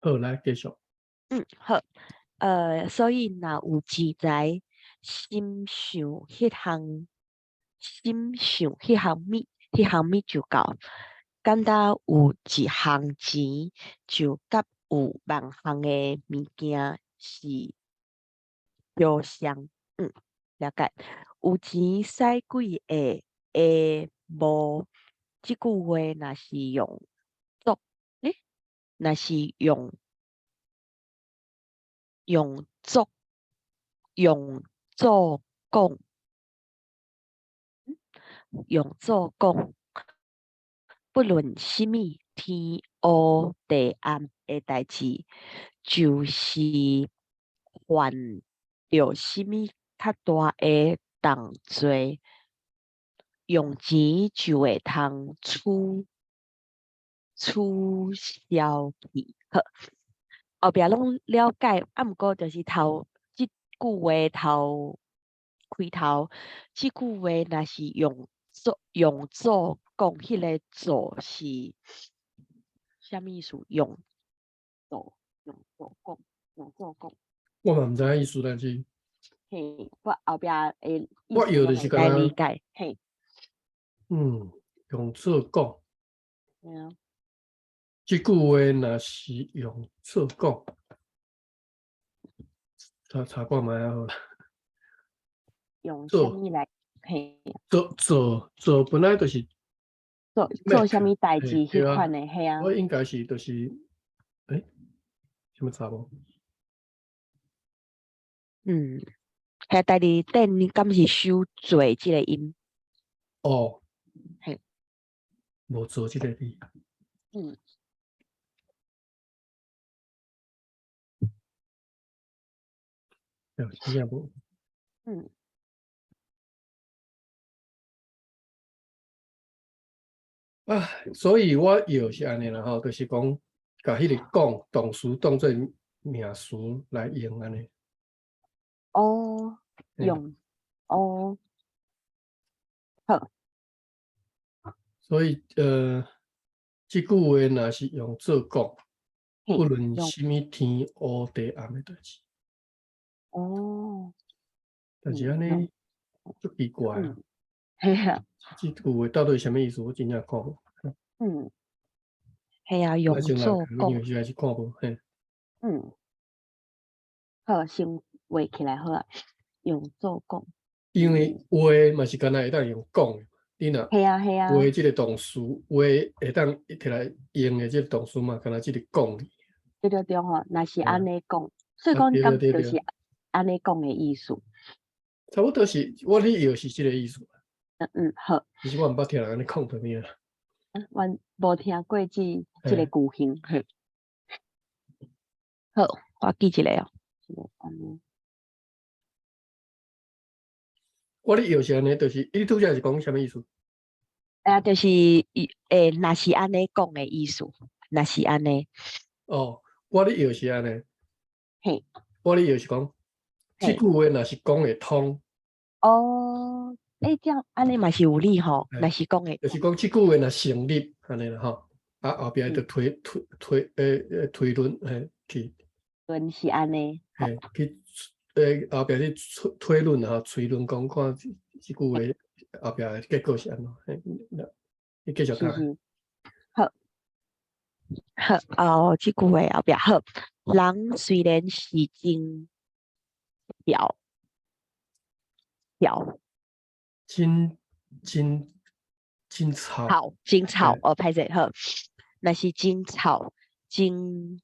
好，來繼續。嗯，好。所以若有錢財，心想彼項，心想彼項物，彼項物就到。敢若有一項錢，就佮有萬項的物件是相像。了解。有錢使鬼會會無？這句話若是用做，若是用做講，用做講，不論啥物天烏地暗的代誌，就是犯著啥物較大的重罪，用錢就會通取消去。好，後壁攏了解，啊，毋過就是頭這句話頭開頭，這句話若是用做講，彼個做是啥物意思？用做講，用做講。我嘛毋知影意思，但是嘿，我後壁的意我思我會藥就是敢若使理解，嘿。用做講。對啊。這句話若是用做講，查查看覓仔好啦。用啥做物來？嘿。做做做本來就是做啥 make 物代誌嘿對啊彼款的，嘿啊。我應該是就是，啥物查無？遐代字典你敢是收做這個音？哦。嘿。無做這個字。對，真正無。啊，所以我藥是按呢啦吼，就是講，共彼個講動詞當做名詞來用按呢。哦，用，哦。好。所以，這句話若是用做講，不論啥物天烏地暗的代誌。但是按呢，足奇怪啊。嘿啊。這句話到底啥物意思？我真正看無。嘿啊，用做講。因為實在是看無，嘿。好，先畫起來好啊，用做講。因為話嘛是敢若會當用講的，你若嘿啊，嘿啊。話這個動詞，話會當摕來用的這個動詞嘛，敢若這個講。對對對吼，若是按呢講，所以講敢就是按呢講的意思。差不多是，我咧藥是這個意思。嗯嗯，好。其實我毋捌聽人按呢講過爾。阮無聽過這個句型。好，我記一下哦。我咧藥是按呢，就是你拄才是講啥物意思？啊，就是若是按呢講的意思，若是按呢。哦，我咧藥是按呢。嘿。我咧藥是講，這句話若是講會通。哦，這樣按呢嘛是有理吼，若是講會。就是講這句話若成立，按呢啦吼，啊後壁就推推推推論嘿去。論是按呢。嘿，去後壁去推論吼，推論講看這句話後壁的結果是按怎？嘿，你繼續讀。好，好，哦，這句話後壁好。人雖然是真巧，巧，真真真吵，好，真吵哦，歹勢好，若是真吵，真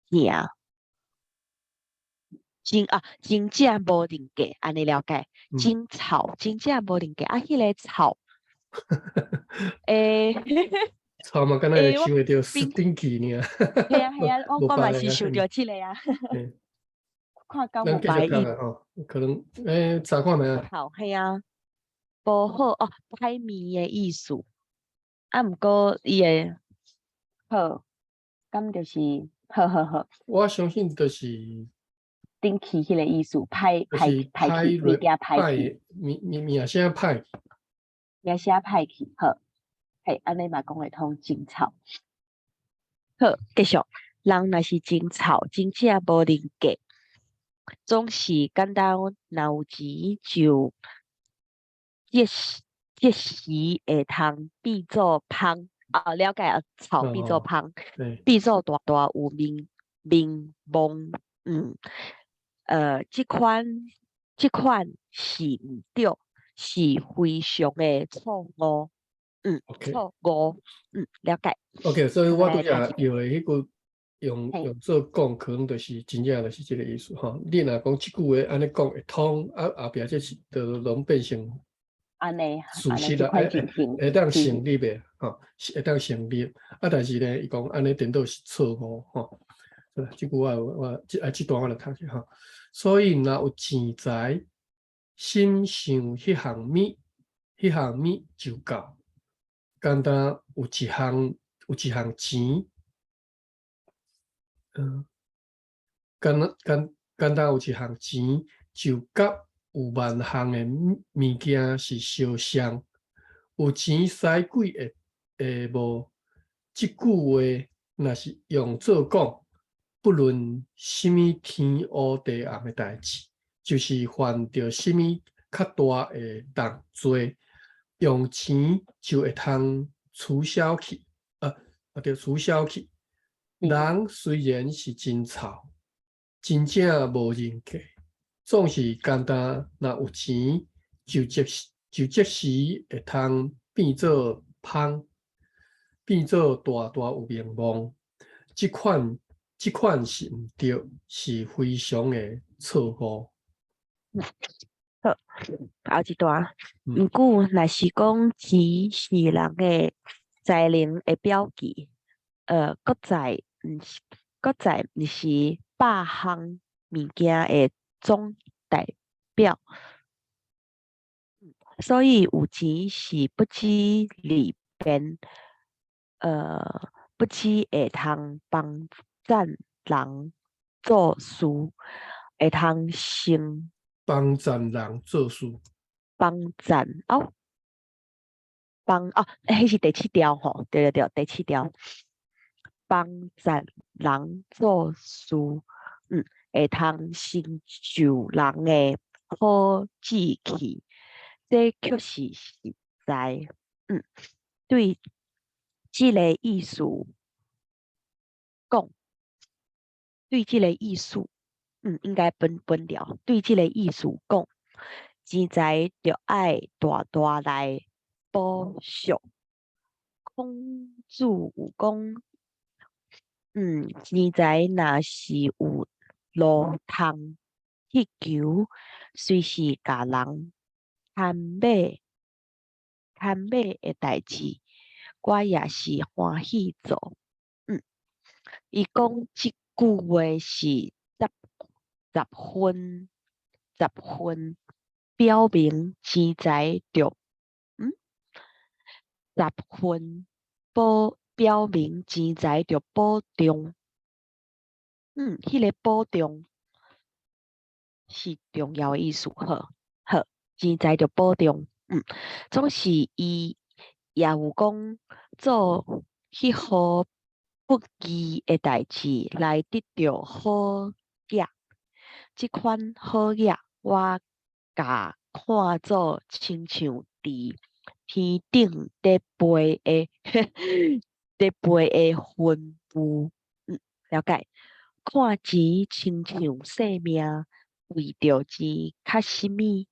正，真啊，真正無人格，按呢了解。真吵，真正無人格啊，彼個吵，吵嘛，敢若會想會著 stinky 爾。嘿啊嘿啊，我嘛是想著這個啊。看敢有白意。吼，可能查看覓啊？好，嘿啊，無好哦，歹物的意思。啊，毋過伊會好，敢就是好好好。我相信就是頂氣彼個意思，歹歹歹去，物件歹去，名聲歹，名聲歹去，好，嘿，按呢嘛講會通真吵。好，繼續。人若是真臭，真正無人格，總是簡單，若有錢就即時即時會通變做芳。哦，了解啊，臭變做芳，變做大大有名名望。這款是毋對，是非常的錯誤。錯誤。了解。 OK，所以我拄才用的彼句用做講，可能就是真正就是這个意思吼。你若講這句話按呢講會通，啊後壁這是就攏變成按呢事實啦，會當成立的吼，會當成立。啊，但是呢，伊講按呢顛倒是錯誤吼。這句話我這啊這段我來讀者吼。所以若有錢財，心想彼項物，彼項物就夠。簡單有一項錢，簡單有一項錢，就佮有萬項的物件是相像。有錢使鬼會無？這句話若是用做講，不論啥物天烏地暗的代誌，就是犯著啥物較大的重罪，用錢就會通取消去，啊對，取消去。人雖然是真臭，真正無人格，總是簡單，若有錢就即時會通變做芳，變做大大有名望。這款是毋對，是非常的錯誤。好，後一段。毋過，若是講錢是人的才能的標記，閣再毋是百項物件的總代表。所以有錢是不止利便，不止會通幫贊人做事，會通成幫贊人做事，幫贊哦，幫哦，彼是第七條吼，對對對，第七條，幫贊人做事，會通成就人的好志氣，這確是實在。對這个意思講，對這个意思，應該分分了。對這个意思講，錢財著愛大大來補贖。孔子有講，錢財若是有路通去求，隨時共人牽馬牽馬的代誌，我也是歡喜做。伊講這句話是十分十分表明錢財著，十分保表明錢財著保重。彼个保重是重要的意思，好，好，錢財著保重。總是伊也有講做彼號不義的代誌來得著好額。這款好額，我共看做親像佇天頂咧飛的咧飛的雲霧。了解。看錢親像性命，為著錢較啥物，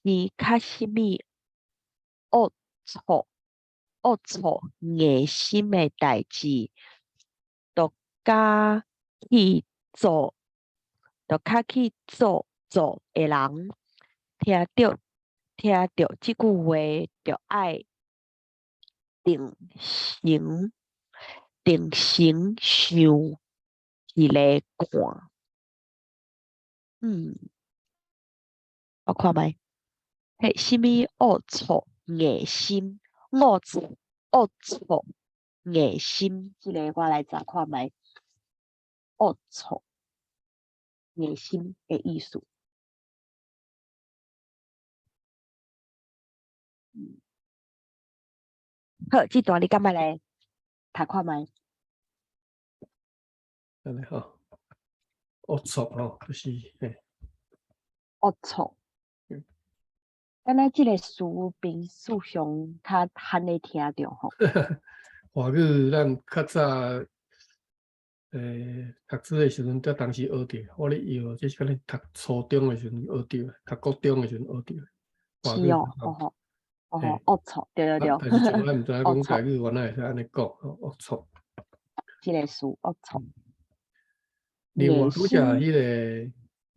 錢較啥物齷齪齷齪硬心的代誌，都敢去做，都較去做做的人，聽著這句話，著愛定神定神想一下看。我看覓，彼啥物齷齪硬心，齷齪齷齪硬心，這个我來查看覓。齷齪硬心的意思。好，這段你感覺咧？讀看覓。按呢吼，齷齪吼，就是嘿。齷齪。敢若這个詞平時上較罕咧聽著吼。華語咱較早，讀書的時陣，才當時學著。我咧搖，這是敢若讀初中的時陣學著，讀國中的時陣學著。是哦，吼吼，哦吼，齷齪，對對對。但是從來毋知影講台語原來會使按呢講，齷齪。這個詞齷齪。另外，拄才彼个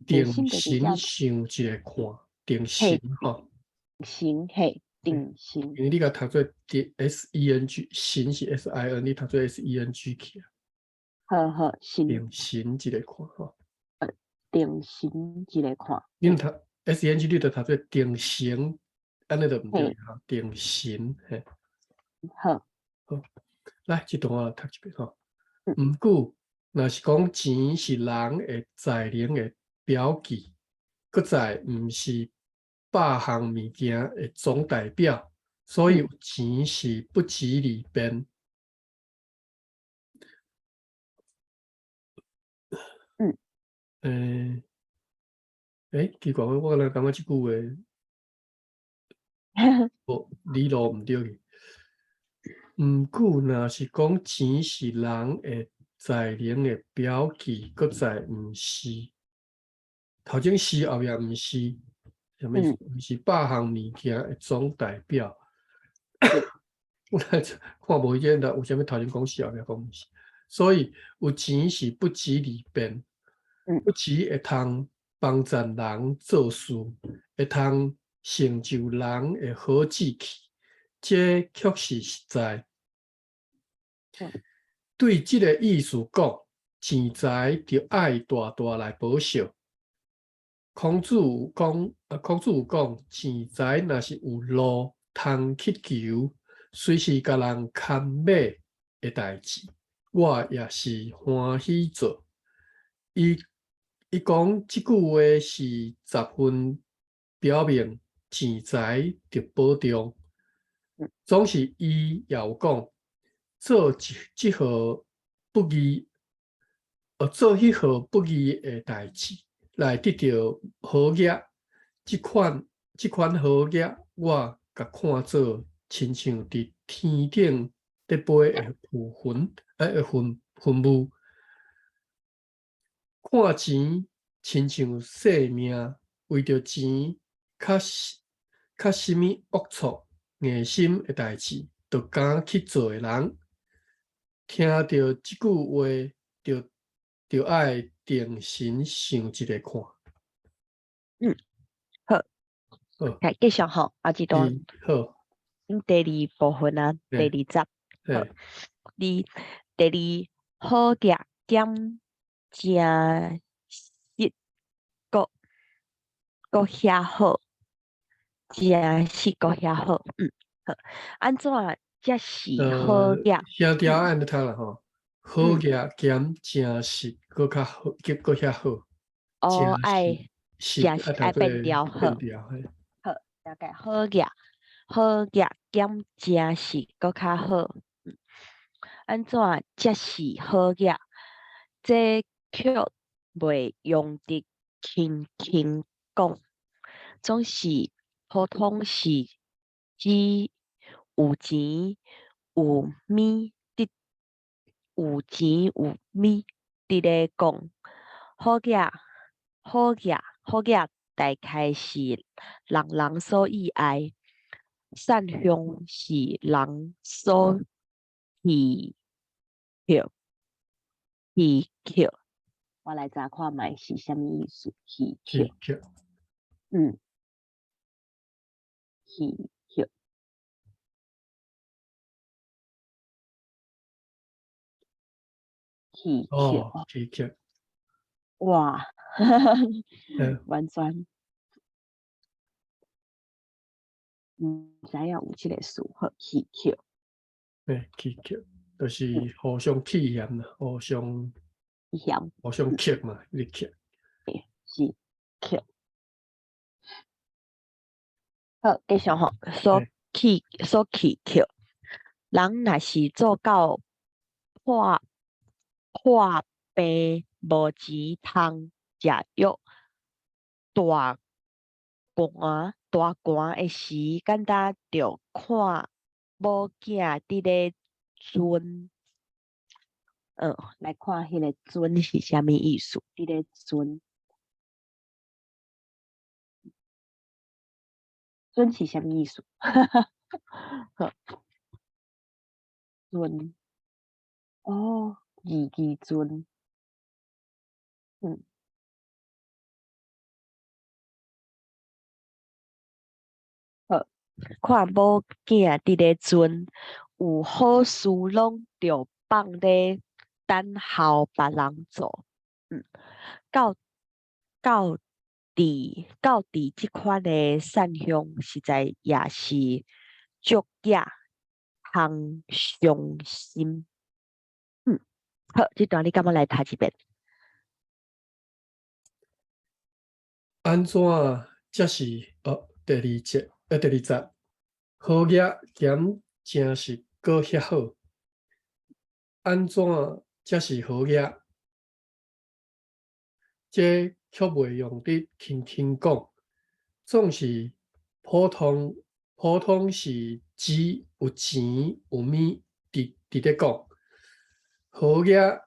定神想一下看，定神吼。神嘿，定神。因為你共讀做 D S E N G，神是 S I N，你讀做 S E N G 去啊。好好，神。定神一下看吼。定神一下看。你讀 S E N G，你就讀做定神，按呢就毋對吼。定神嘿。好。好，來，這段我來讀一遍吼。毋過，若是講錢是人的才能的標記，閣再毋是百項物件的總代表，所以有錢是不吉利變。奇怪，我敢若感覺這句話，無理路毋對去。毋過，若是講錢是人的才能的標記，閣再毋是頭前是後壁毋是，啥物意思？毋是百項物件的總代表。我來看無彼個，有啥物頭前講是後壁講毋是？所以有錢是不吉利變，不只會通幫助人做事，會通成就人的好志氣，這確是實在。對這個意思講，錢財著愛大大來保守。孔子有講，孔子有講，錢財若是有路通去求，隨時共人牽馬的代誌，我也是歡喜做。伊講這句話是十分表明錢財著保重。總是伊也有講，做這這號不義，做彼號不義的代誌，來得著好額。這款好額，我共看做親像佇天頂咧飛的浮雲，雲霧。看錢親像性命，為著錢，較啥物齷齪硬心的代誌，都敢去做的人，聽著這句話，就愛定神想一下看。好，好，來繼續吼，啊，這段。好。第二部分啊，第二節。好，你第二好額兼誠實，閣閣遐好，誠實閣遐好，好，按怎才是好額？兄弟按呢讀啦吼，好額兼誠實，閣較好，閣遐好。哦，愛誠實愛變調好，好，了解好額，好額兼誠實閣較好。按怎才是好額？這卻袂用得輕輕講，總是普通是指有錢有物佇有錢有物佇咧講，好額好額好額，大概是人人所喜愛，善向是人所乞求乞求。我來查看覓是啥物意思？乞求，乞求，乞求，哦，乞求，哇，完全毋知影有這個詞，好，乞求，對，乞求，就是互相乞嫌啦，互相。互相乞嘛，你乞，是乞。好，繼續吼，所乞所乞求，人若是做到破破病無錢通食藥，大寒大寒的時，敢若著看某囝佇咧顫，來看彼個顫是啥物意思？佇咧顫，顫是啥物意思？好，顫，哦，字字顫，好，看某囝佇咧顫，有好事攏著放咧等候別人做，到佇這款的散鄉，實在也是足額通傷心。好，這段你敢欲來讀一遍？按怎才是？哦，第二節，第二節，好額兼誠實閣遐好。按怎才是好額？這卻袂用得輕輕講，總是普通普通是指有錢有物佇咧講。好額，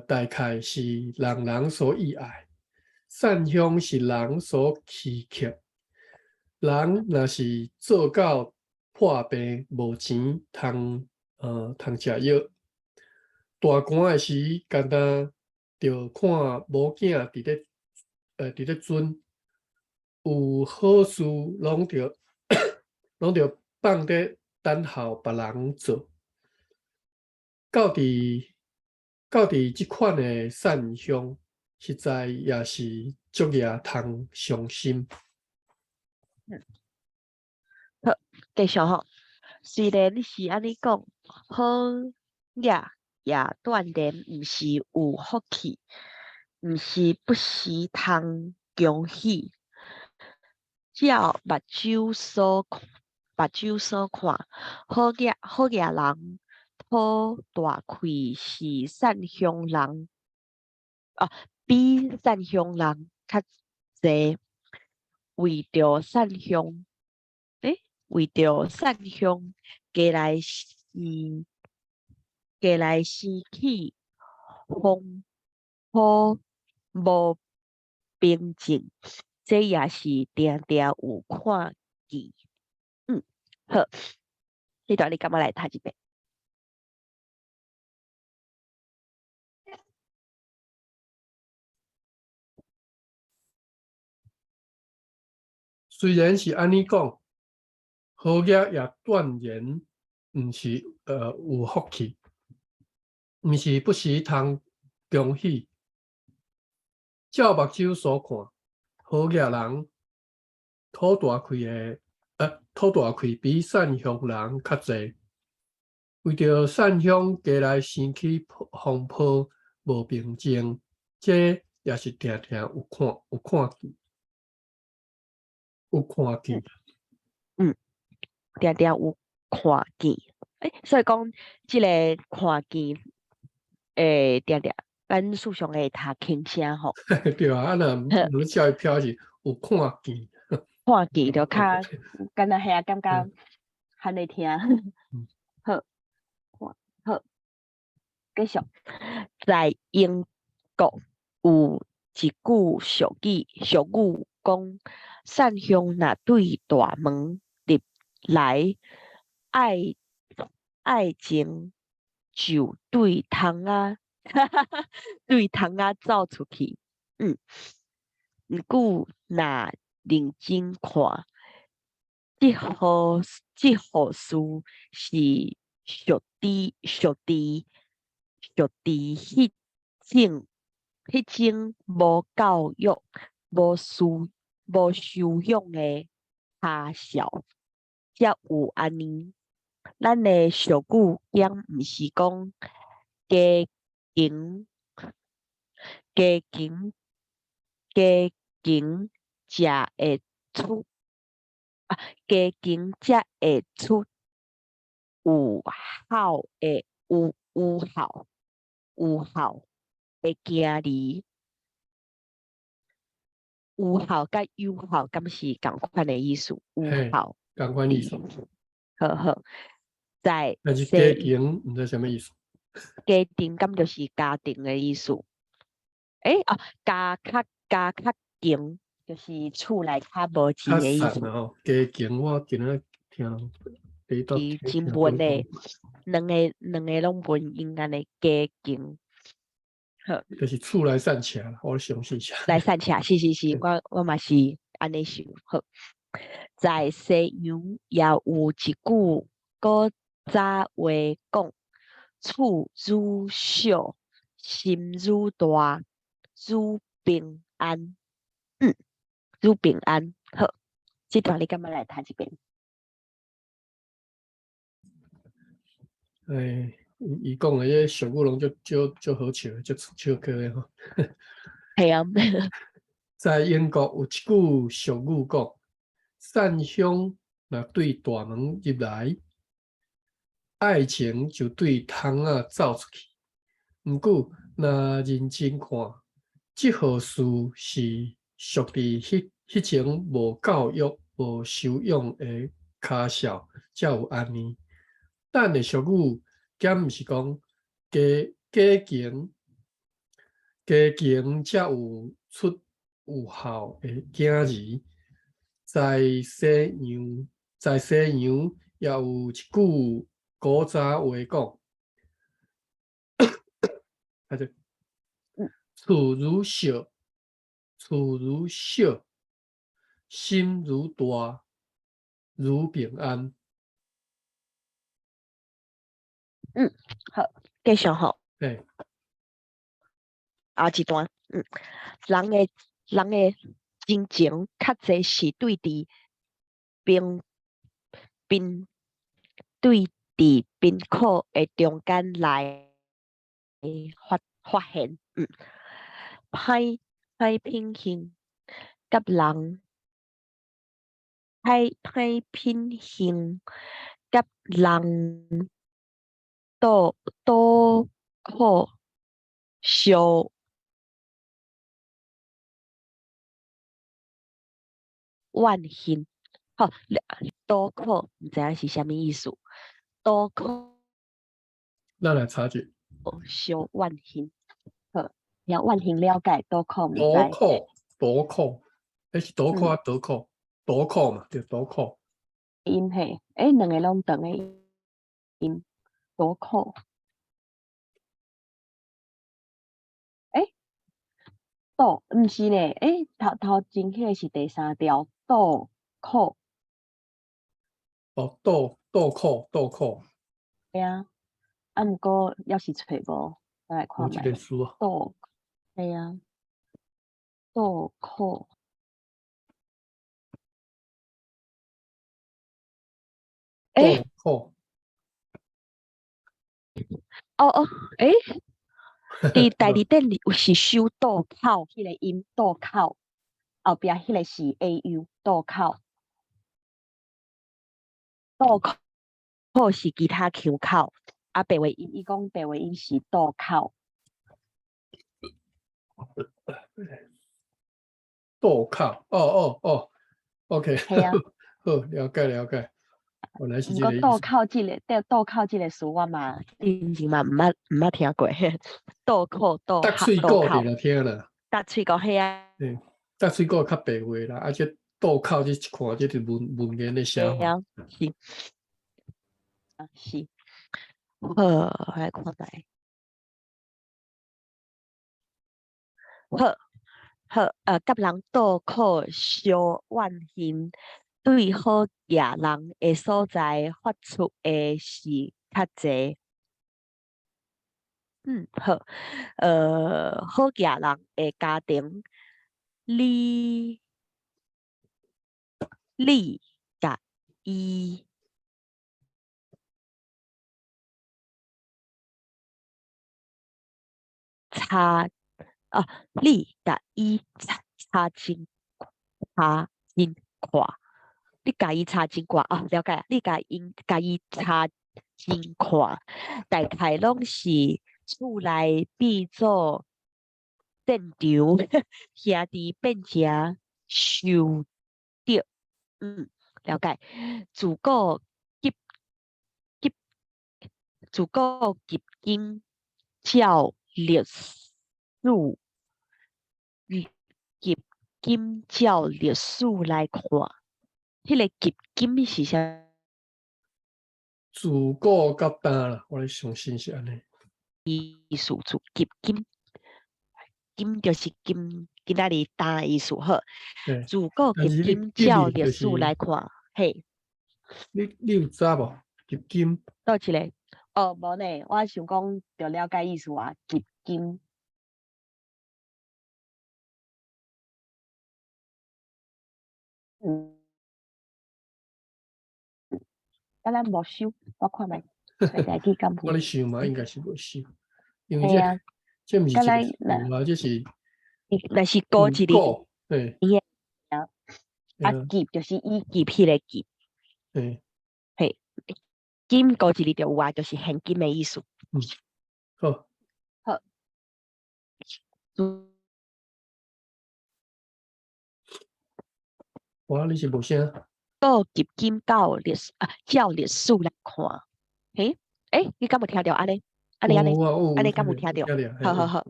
大概是人人所喜愛，散鄉是人所稀缺。人若是做到破病，無錢通食藥，大寒的時，敢若著看某囝佇咧顫，有好事攏著放咧等候別人做。到佇這款的散鄉，實在也是足額通傷心。好，繼續吼。雖然是按呢講，好額也斷然毋是有福氣，毋是不時通恭喜。照目睭所看，好額人討大氣是散鄉人，比散鄉人較濟。為著散鄉，加來生起風波無平靜，這也是定定有看見。好，這段你敢欲來讀一遍？雖然是按呢講，好額也斷然毋是有福氣，毋是不時通恭喜。照目睭所看，好額人討大氣比散鄉人較濟。為著散鄉加來生起風波無平靜，這也是定定有看見。有看見，定定有看見。所以講，這个看見，定定咱思想會讀輕聲吼。對啊，啊若若照伊飄是有看見，看見就較敢若遐感覺較咧聽。好，好，繼續。在英國有一句俗語講：散鄉若對大門入來，愛情就對窗仔走出去。毋過若認真看，這號事是屬佇彼種無教育、無修養的跤數，才有按呢。咱的俗語敢毋是講加勤才會出有效。有孝的囝兒，有孝佮有孝敢是仝款的意思？有嘿，孝仝款意思。好好，在但是家庭毋知啥物意思。家庭敢就是家庭的意思？欸，哦，家較家較窮，就是厝內較無錢的意思。吼，家庭我今仔聽第一道是真文的，兩個攏文音按呢家境。好，就是厝內散赤啦，我相信是。來散赤，是是是，我嘛是按呢想。好，在西洋也有一句古早話講：厝愈小，心愈大，愈平安。嗯，愈平安。好，這段你敢欲來讀一遍？哎，伊講的這俗語攏足足足好笑，足笑個的吼。係啊。在英國有一句俗語講：散香若對大門入來，愛情就對窗仔走出去。毋過，若認真看，這號事是屬佇彼種無教育、無修養的跤數才有按呢。咱的俗語，敢毋是講家家窮家窮才有出有孝的囝兒。在西洋也有一句古早話講，啊對，厝愈小，厝愈小，心愈大，愈平安。嗯，好，繼續吼。對。後一段，人的真情較濟是對佇貧貧對佇貧苦的中間來發現，歹品行佮人歹品行佮人倒苦相怨恨，好，倒苦毋知影是啥物意思？倒苦咱來查者。相怨恨，好，了怨恨了解，倒苦毋知。倒苦，倒苦，彼是倒苦抑倒苦？倒苦嘛，對，倒苦。音嘿，欸，兩个攏長的音，倒苦。欸，倒，毋是呢，欸，頭前彼个是第三條，倒苦。哦，倒苦，倒苦。對啊，啊，毋過猶是揣無，咱來看覓。無這个詞啊。倒，嘿啊，倒苦。欸。倒苦。哦哦，欸，佇大字典裡有是收倒口彼個音，倒口，後壁彼個是 AU，倒口。倒苦是其他腔口，啊，白話音，伊講白話音是倒口。倒口，哦哦哦，OK，嘿啊。好，了解了解，原來是毋過倒這個意思。口這个，對，倒口這个詞我嘛，之前嘛毋捌聽過。倒苦倒搭喙倒口。鼓定定聽啦。搭喙鼓，嘿啊。對，搭喙鼓較白話啦，啊，這倒口這一看，這就文言的寫法。對啊，是。啊，是。好，來看覓。好，好，佮人倒苦相怨恨，對好額人的所在發出的是較濟。好，好額人的家庭，你共伊差，哦，你共伊差真差真闊，你共伊差真闊，哦，了解，你共𪜶共伊差真闊，大概攏是厝內變做戰場，兄弟變成仇敵。了解。自古及及自古及今，照歷史，及今照歷史來看，彼個及今是啥？自古到今啦，我咧相信是按呢。意思自及今，今就是今今仔日今意思好。自古及今照歷史來看，嘿。你有知無？及今？佗一个？哦，無呢，我想講著了解意思啊，及今。啊，咱無收，我看覓，我咧想嘛，應該是無收，因為這這毋是一個詞啊，這是若是古一個，對，啊，及就是以及彼个及，嘿，金古一字就有啊，就是現金的意思。好，好。哇，你是無聲？古及今到歷史啊，照歷史來看，嘿，欸，你敢有聽著按呢？按呢按呢，按呢敢有聽著？好好好，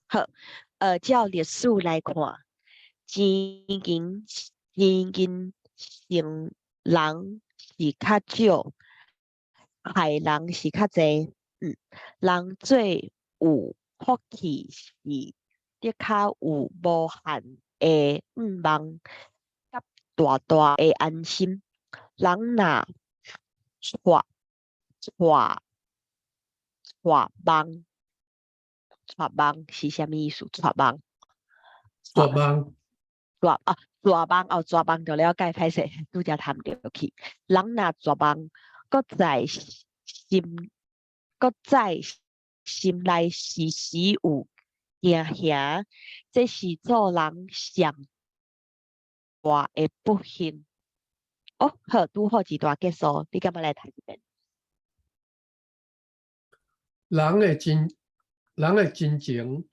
好，照歷史來看，錢銀錢銀成人是較少，害人是較濟。人最有福氣是的確有無限的願望，佮大大的安心。人若帶帶帶望，帶望是啥物意思？帶望，絕望，絕啊，絕望哦，絕望就了解，歹勢，拄才談著去。人若絕望，閣在心，閣在心內時時有驚嚇，這是做人上大的不幸。哦，好，拄好一段結束，你敢欲來讀一遍？人的真情，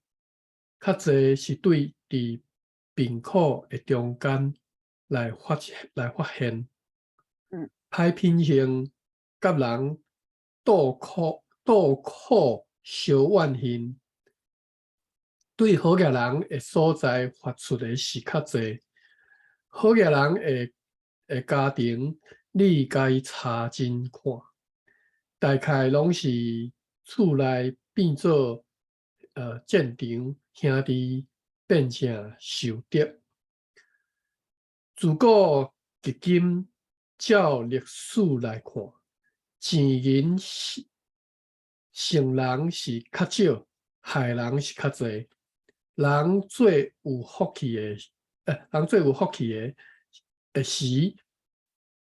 較濟是對佇貧苦的中間來發現。歹品性佮人鬥苦鬥苦相怨恨，對好額人的所在發出的是較濟。好額人的家庭，你共伊查真看，大概攏是厝內變做戰場，兄弟變成仇敵。自古至今，照歷史來看，錢銀是成人是較少，害人是較濟。人最有福氣的時，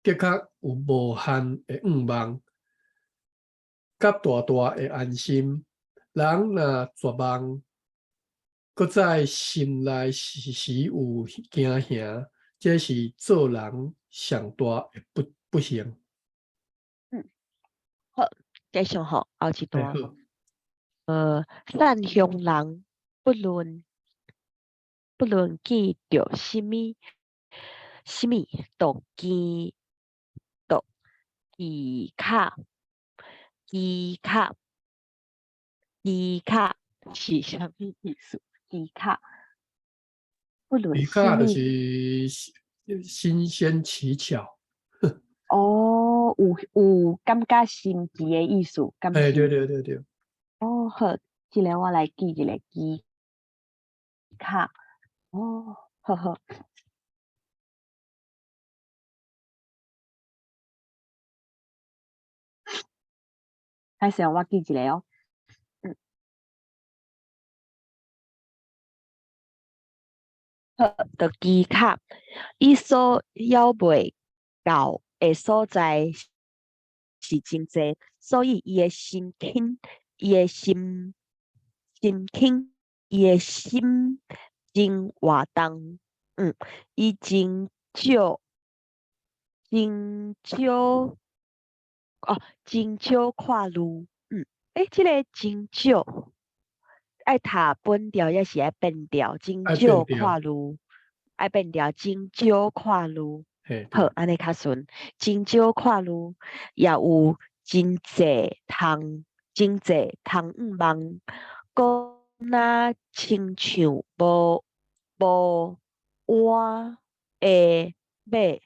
的確有無限的願望，佮大大的安心。人若絕望，閣在心內時時有驚嚇，這是做人上大的不幸。好，繼續吼，後一段。善鄉人不論見著啥物啥物，都記都記卡記卡記卡是啥物意思？記卡不論奇巧就是新鮮奇巧。哦，有感覺新奇的意思，敢欸，是？對對對對。哦，好，這个我來記一下奇巧。哦，好好。歹勢，我記一下哦。好，就奇巧，伊所猶未到的所在是真濟，所以伊的心輕，伊的心心輕，伊的心真活動。伊真少，真少，哦，真少看路。欸，這个真少，愛讀本調抑是愛變調？真愛少變調。看慮，愛變調，真少看慮。好，按呢較順。真少看慮，也有真濟通，真濟通向望，閣若親像無無倚的馬，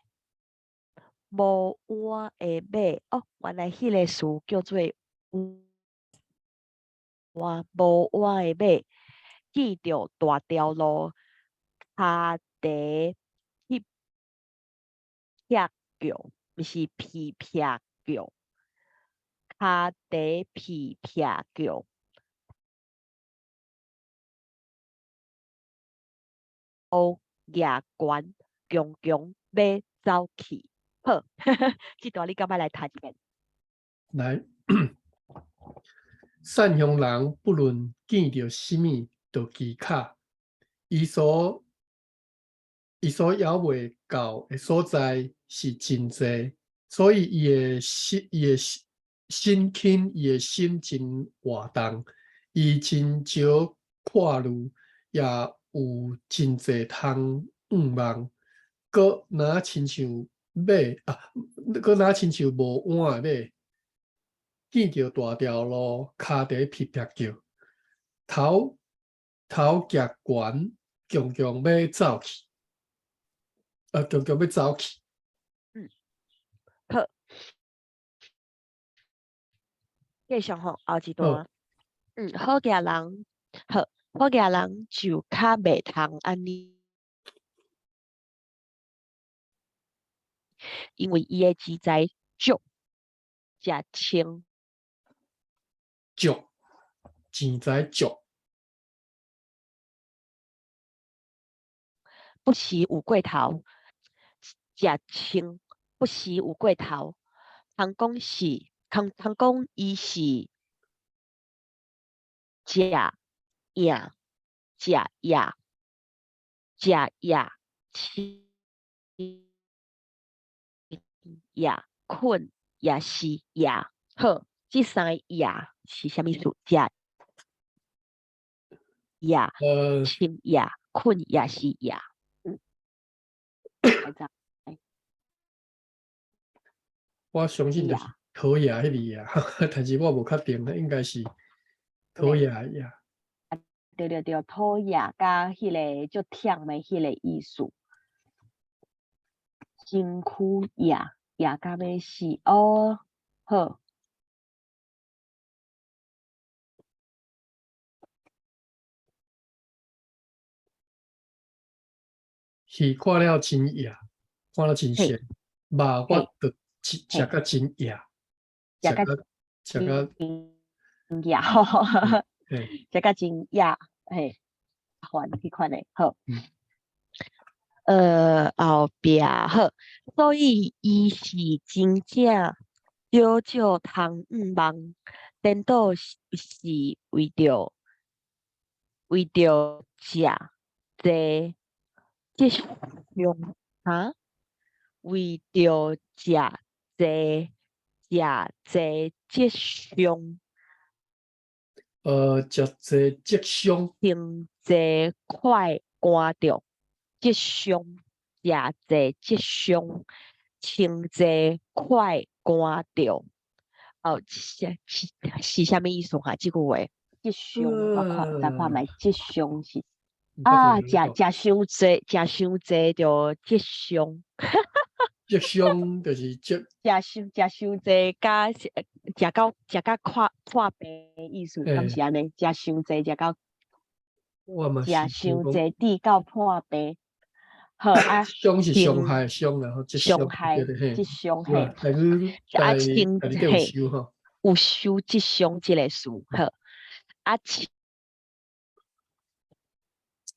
無倚的馬。哦，原來彼个詞叫做倚，無倚的馬，見著大條路，跤蹄翕劈叫，毋是皮劈叫，跤蹄皮劈叫。烏額懸，強強欲走去。好，這段你敢欲來讀一遍？來，善鄉人不論見著啥物都機巧，伊所猶未到的所在是真濟，所以伊的身輕，伊的心真活動，伊真少看慮，也有真濟通向望，閣若親像馬啊，閣若親像無倚的馬，見著大條路，跤蹄皮劈叫，頭頭夾懸，強強欲走去，強強欲走去。嗯，好。繼續吼，後一段。嗯，好額人，好，好額人就較袂通按呢，因為伊的錢財足，食清。足，錢財足。不時有過頭，食清不時有過頭，通講是，通通講伊是食贏，食贏，食贏，穿贏，睏也是贏。好，這三個贏是啥物意思？食贏，穿贏，睏也是贏。嗯，我相信就是討厭彼個贏，但是我無確定，應該是討厭贏。對對對，討厭佮彼个足忝的彼个意思。身軀贏，贏甲欲死哦，好。魚看了真野，看了真鮮，肉我就食食甲真野，食甲食甲真野，食甲真野，嘿，款彼款的好。後壁好，所以伊是真正少少通向望，顛倒是為著食濟這傷哈，為著食濟食濟這傷，食濟這傷，穿濟快寒著，這傷食濟這傷，穿濟快寒著。哦，是是是啥物意思哈？這句話，這傷我看再看覓，這傷是啊，食食傷濟，食傷濟就這傷。這傷就是這，食傷食傷濟，佮食到食甲破破病的意思，敢是按呢？食傷濟，食到我嘛食傷濟，致到破病。好啊，傷是傷害傷啦，傷害，這傷嘿，啊，穿嘿，有收這傷這個詞，好，啊穿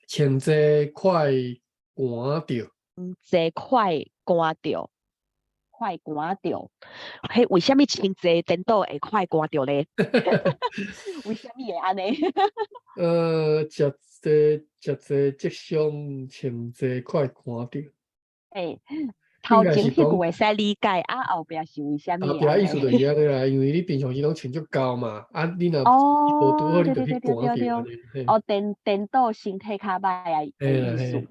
穿濟快寒著，濟快寒著，快寒著，彼為啥物穿濟顛倒會快寒著咧？為啥物會按呢？食濟食濟這傷，穿濟快寒著。欸，頭應該前彼句是講會使理解，啊後壁是為啥物後壁意思就是按呢啦，因為你平常時攏穿足厚嘛，啊你若無拄好，你就去寒著按呢。哦，顛顛倒身體較歹啊的意思，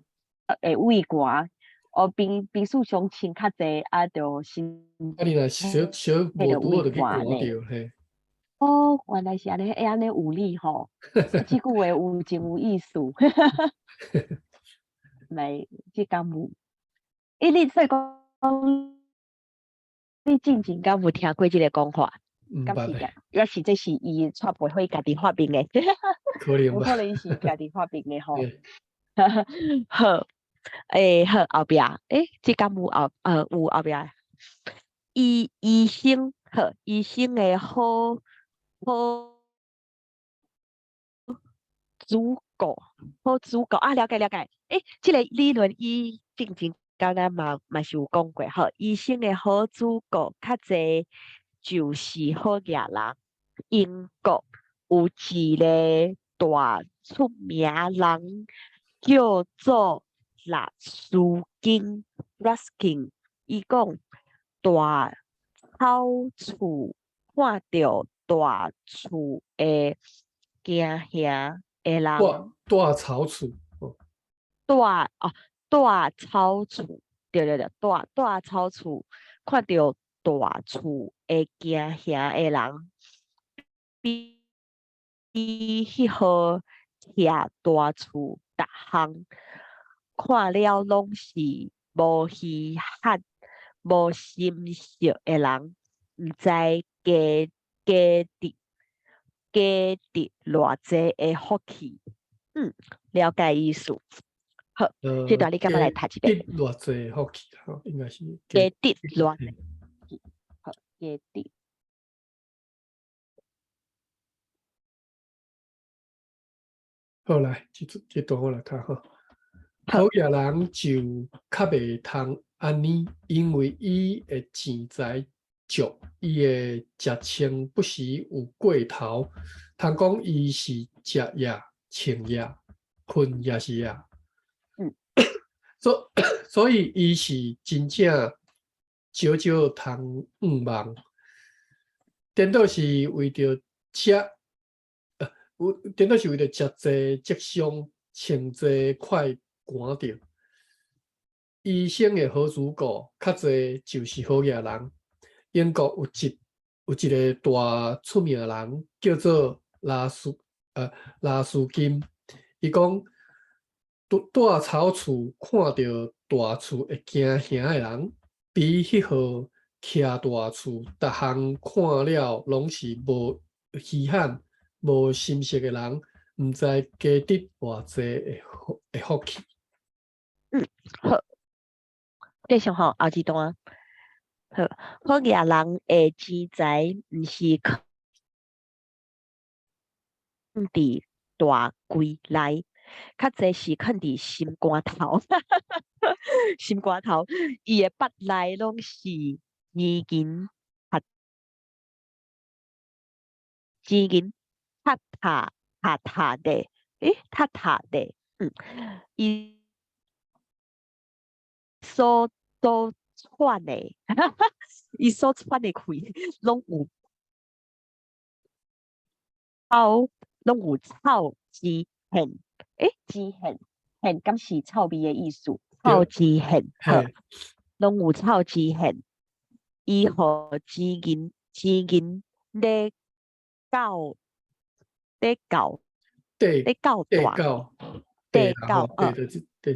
會畏寒。哦，平平時常穿較濟，啊，就身啊，你若小小無拄好就去寒著嘿。哦，原來是按呢，會按呢有理吼，這句話有真有意思。來，這敢有？欸，你所以講，你進前敢有聽過這個講法？毋捌咧。抑是這是伊蔡培慧家己發明的？可能有可能是家己發明的吼。好，欸，好，後壁，欸，這敢有後，有後壁。醫醫生，好，醫生的好好主顧，好主顧啊！了解了解。欸，這個理論伊進前敢若嘛嘛是有講過，吼，醫生的好主顧較濟就是好額人。英國有一個大出名人叫做拉斯金（Ruskin），伊講大草厝看著大厝會驚嚇的人。大大草厝。大哦，大草厝，對對對，大大草厝看著大厝會驚嚇的人，比彼號徛大厝逐項看了攏是無稀罕、無心色的人，毋知加加得加得偌濟的福氣。嗯，了解意思。好，這段你敢欲來讀一遍？得偌濟福氣吼，應該是加得偌濟。好，加得。好來，這這段我來讀吼。好額人就較袂通按呢，因為伊的錢財足，伊的食穿不時有過頭，通講伊是食也、穿也、睏也是也。所所以伊是真正少少通向望，顛倒是為著食，有顛倒是為著食濟則傷，穿濟快寒著。醫生的好主顧較濟就是好額人。英國有一個大出名人叫做拉斯金，伊講蹛草厝看著大厝會驚嚇的人，比彼號徛大厝逐項看了攏是無稀罕、無心色的人，毋知加得偌濟的福氣。嗯，好，繼續吼，後一段。好，好額人的錢財毋是囥佇大櫃內，較濟是囥佇心肝頭。心肝頭，伊的腹內攏是錢銀，錢銀，塔塔塔塔的，欸，塔塔的，嗯，伊所所喘的，伊所喘的氣，攏有臭，攏有臭之現，欸，之現，現敢是臭味的意思？臭之現，好，攏有臭之現。伊予錢銀，錢銀咧到咧到咧到大，地到，哦，對對，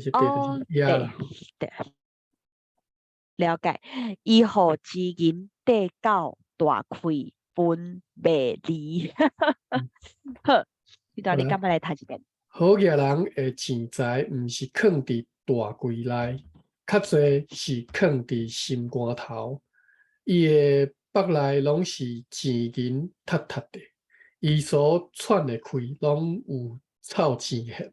了解。伊予錢銀地到大氣分袂離。好，這段你敢欲來讀一遍？好額人的錢財毋是囥佇大櫃內，較濟是囥佇心肝頭。伊的腹內攏是錢銀塔塔的，伊所喘的氣攏有臭錢現。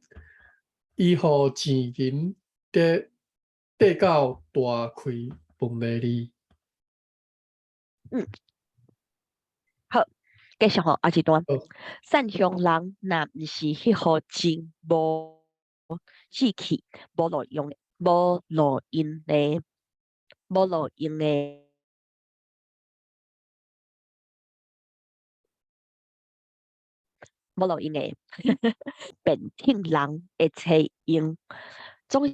伊予錢銀得得到大氣分袂離。嗯，好，繼續吼，後一段。善鄉人若毋是彼號真無志氣、無路用、無路用的無路用的，無路用的，便聽人會揣用，總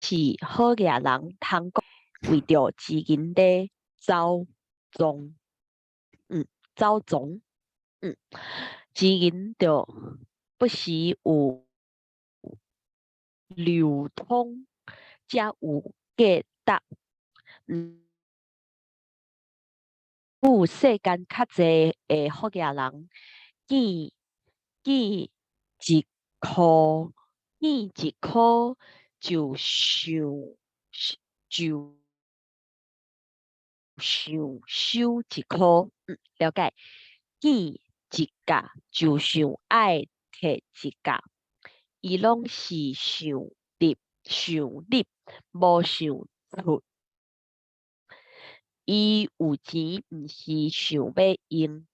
是好額人通講，為著錢銀咧走傱，走傱，錢銀著不時有流通，才有價值。有世間較濟的好額人，見見一箍，見一箍就想就想收一箍，了解。見一角就想愛提一角，伊攏是想入想入，無想出。伊有錢毋是想欲用，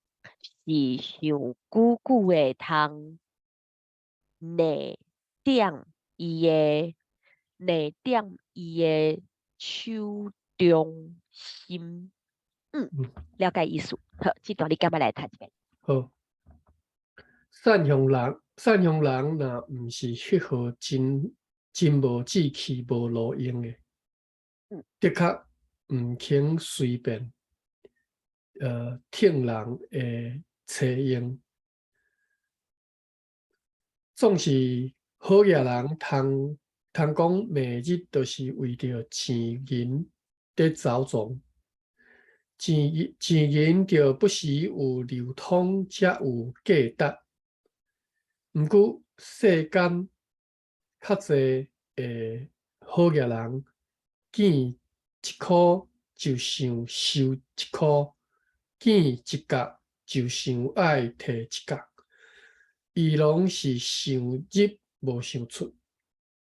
是想久久會通躡踮伊的躡踮伊的手中心。了解意思。好，這段你敢欲來讀一遍？好。善鄉人，善鄉人若毋是彼號真真無志氣、無路用的，的確毋肯隨便，聽人會揣用。總是好額人通通講，每日都是為著錢銀佇走傱，錢錢銀著不時有流通，才有價值。毋過世間較濟的好額人，見一箍就想收一箍，見一角就想愛提一角。伊攏是想入無想出。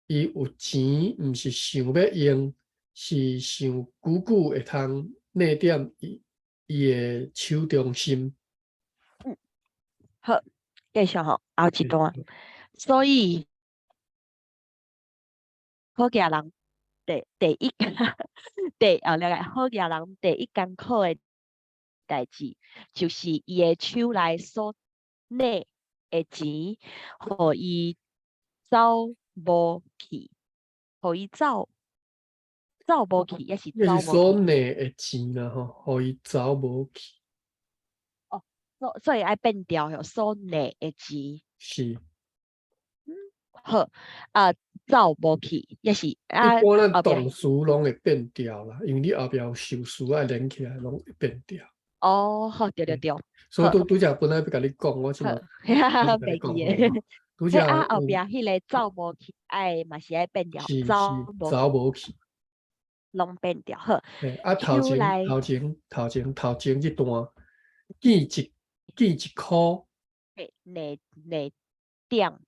伊有錢毋是想欲用，是想久久會通躡踮伊伊的手中心。好，繼續吼，後一段。所以好額人第第一第哦，了解。好額人第一艱苦的代誌，就是伊的手內所拿的錢，予伊走無去，予伊走走無去，抑是抑走是所無去？拿的錢啦吼，予伊走無去。哦，所以愛變調吼，所拿的錢。是。好，啊，走無去，抑是啊一般咱後壁動詞攏會變調啦，因為你後壁有受詞愛連起來，攏會變調。哦，好，對對對，所以拄拄才本來欲共你講，我這馬袂記的。拄才啊，後壁彼个走無去，愛嘛是愛變調，是走是走無去，攏變調。好，啊，頭前頭前頭前頭前這段，見一見一箍，嘿，躡躡踮，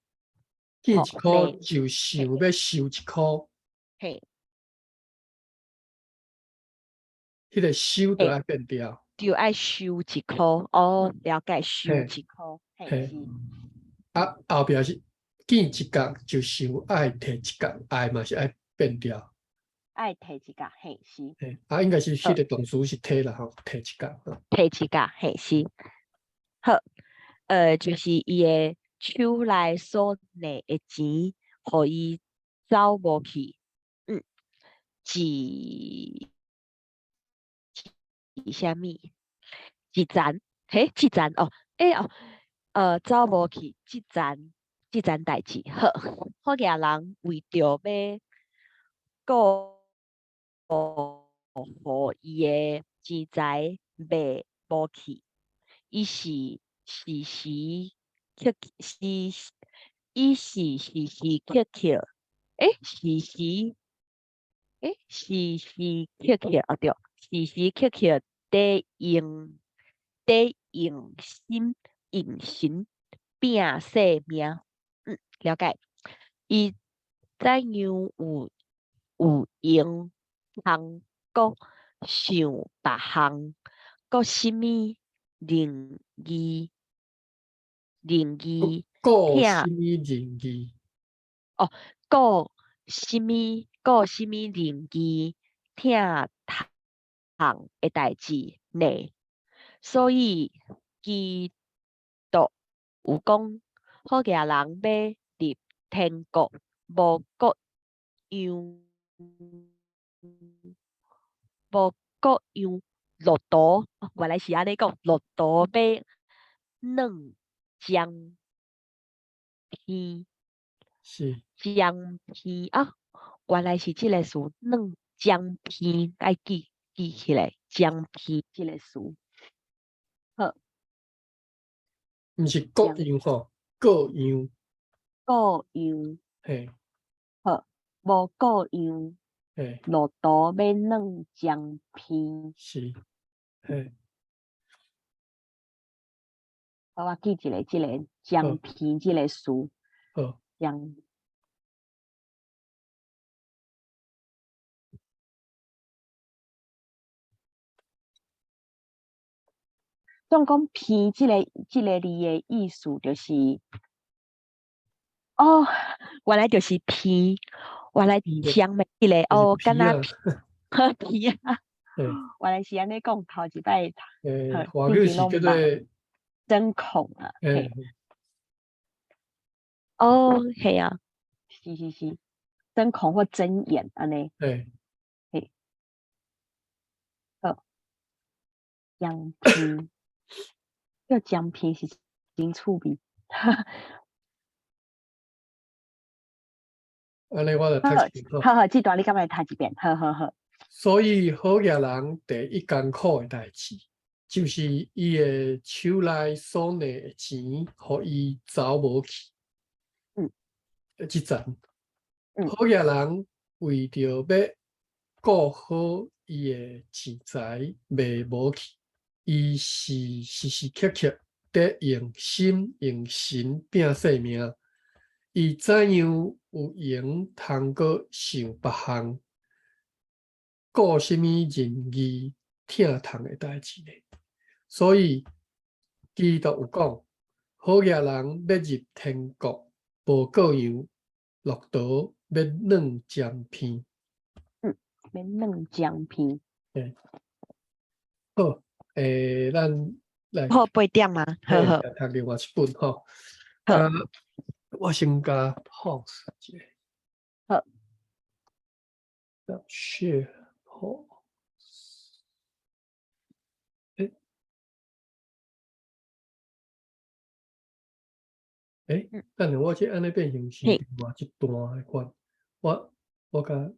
見一箍就想欲收一箍，彼个收就愛變調，就愛收一箍，哦，了解，收一箍，嘿是。啊，後壁是見一角就想愛提一角，愛嘛是愛變調，愛提一角，嘿是。嘿，啊，應該是彼個動詞是提啦吼，提一角。提一角，嘿是。好，就是伊的手內所拿的錢，予伊走無去，一一啥物？一層，嘿，一層哦，欸哦。走無去，這層代誌好。好額人為著欲顧予伊的錢財袂無去，伊是時時刻時，伊是時時刻刻，欸，時時，欸，時時刻刻哦對，時時刻刻佇用佇用心。用神拼性命，了解。伊怎樣有有閒通閣想別項，閣啥物仁義仁義顧啥物仁義？哦，顧啥物顧啥物仁義疼痛的代誌呢？所以基督有講，好額人欲入天國，無各樣無各樣駱駝，原來是按呢講，駱駝欲軟針鼻，針鼻啊，原來是這个詞，軟針鼻，愛記記起來，針鼻這个詞。好。毋是各樣吼，各樣。各樣。好，無各樣。駱駝欲軟針鼻。是，嘿。好，我記一下這个針鼻這个詞。好。針。總講鼻這个字的意思就是，哦，原來就是鼻，原來像的這个哦，敢若鼻啊，原來是按呢講，頭一擺。華語是叫做針孔啊。哦，係啊，是是是，針孔或針眼按呢。嘿。好。針鼻。叫針鼻是真趣味。按呢我就讀一遍。好好，這段你敢來讀一遍？好好好。所以好額人第一艱苦的代誌，就是伊的手內所拿的錢，予伊走無去。這層。好額人為著欲顧好伊的錢財，袂無去。伊是時時刻刻佇用心用神拚性命。伊怎樣有閒通閣想別項，顧啥物仁義疼痛的代誌呢？所以基督有講，好額人欲入天國，無各樣駱駝欲軟針鼻。欲軟針鼻。好。咱來好八點嗎？好好。讀另外一本吼。好。啊，我先共 pause 一下。好。 share 好。等下我這按呢變成是另外一段的款，我共。